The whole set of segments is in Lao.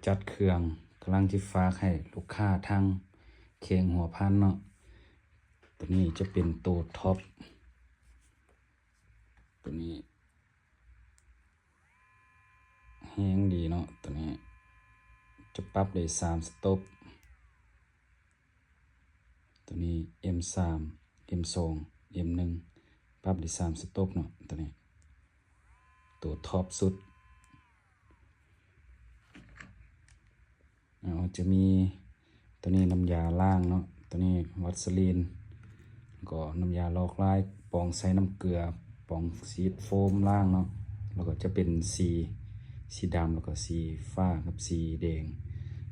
ຈັດເຄື່ອງ ກຳລັງຈະຝາກໃຫ້ລູກຄ້າທາງແຂວງຫົວພັນເນາະ. ໂຕນີ້ຈະເປັນໂຕທັອບ ໂຕນີ້ແຮງດີເນາະ. ໂຕນີ້ຈະປັບໄດ້ສາມສະຕັອບ ໂຕນີ້ເອັມສາມ ເອັມສອງ ເອັມໜຶ່ງ ປັບໄດ້ສາມສະຕັອບເນາະ. ໂຕນີ້ໂຕທັອບສຸດ ເອົາ ຈະມີໂຕນີ້ນ້ຳຢາລ້າງເນາະ ໂຕນີ້ວັດສະລີນ ແລ້ວກໍນ້ຳຢາຫຼອກລາຍ ປອງໃສ່ນ້ຳເກືອ ປອງສີດໂຟມລ້າງເນາະ. ແລ້ວກໍຈະເປັນສີ ສີດຳ ແລ້ວກໍສີຟ້າກັບສີແດງ.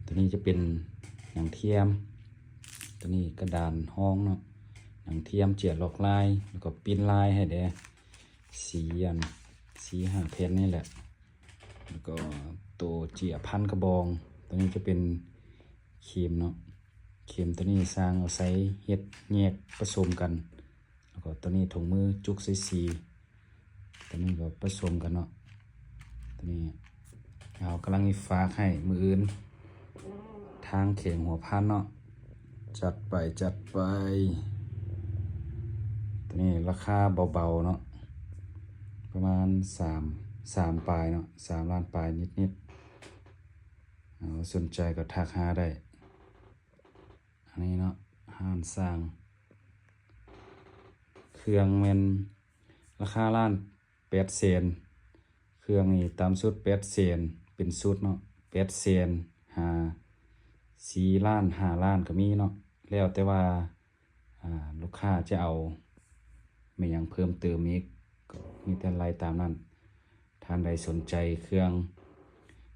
ໂຕນີ້ຈະເປັນໜັງທຽມ ໂຕນີ້ກະດານຮອງເນາະ ໜັງທຽມເຈ້ຍຫຼອກລາຍ ແລ້ວກໍປິ່ນລາຍໃຫ້ແດ່ ສີ່ອັນ ສີ່ຫ້າແຜ່ນນີ້ແຫຼະ. ແລ້ວກໍໂຕເຈ້ຍພັນກະບອງ ໂຕນີ້ຈະເປັນເຂັມເນາະ ເຂັມໂຕນີ້ຊ່າງເອົາໃສ່ເຮັດແຍກປະສົມກັນ. ແລ້ວກໍໂຕນີ້ຖົງມືຈຸກໃສ່ສີ ໂຕນີ້ກໍປະສົມກັນເນາະ. ໂຕນີ້ເຮົາກຳລັງຊິຝາກໃຫ້ມື້ອື່ນ ທາງແຂວງຫົວພັນເນາະ. ຈັດໄປ ຈັດໄປ. ໂຕນີ້ລາຄາເບົາໆເນາະ ປະມານສາມ ສາມປາຍເນາະ ສາມລ້ານປາຍນິດໆ. ເອົາ ສົນໃຈກໍທັກຫາໄດ້. ອັນນີ້ເນາະ ຮ້ານຊ່າງ ເຄື່ອງແມ່ນລາຄາລ້ານແປດແສນ ເຄື່ອງນີ້ຕ່ຳສຸດແປດແສນ ເປັນຊຸດເນາະ ແປດແສນ ຫາສີ່ລ້ານ ຫ້າລ້ານກໍມີເນາະ ແລ້ວແຕ່ວ່າ ອ່າ ລູກຄ້າຈະເອົາແມ່ນຫຍັງເພີ່ມເຕີມອີກ ກໍມີແຕ່ໄລ່ຕາມນັ້ນ. ທ່ານໃດສົນໃຈເຄື່ອງ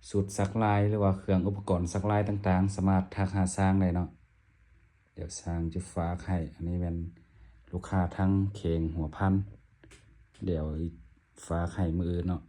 ຊຸດສັກລາຍ ຫຼືວ່າເຄື່ອງອຸປະກອນສັກລາຍຕ່າງໆ ສາມາດທັກຫາຊ່າງໄດ້ເນາະ. ດຽວຊ່າງຈະຝາກໃຫ້ ອັນນີ້ແມ່ນລູກຄ້າທາງແຂວງຫົວພັນ ດຽວຝາກໃຫ້ມື້ອື່ນເນາະ.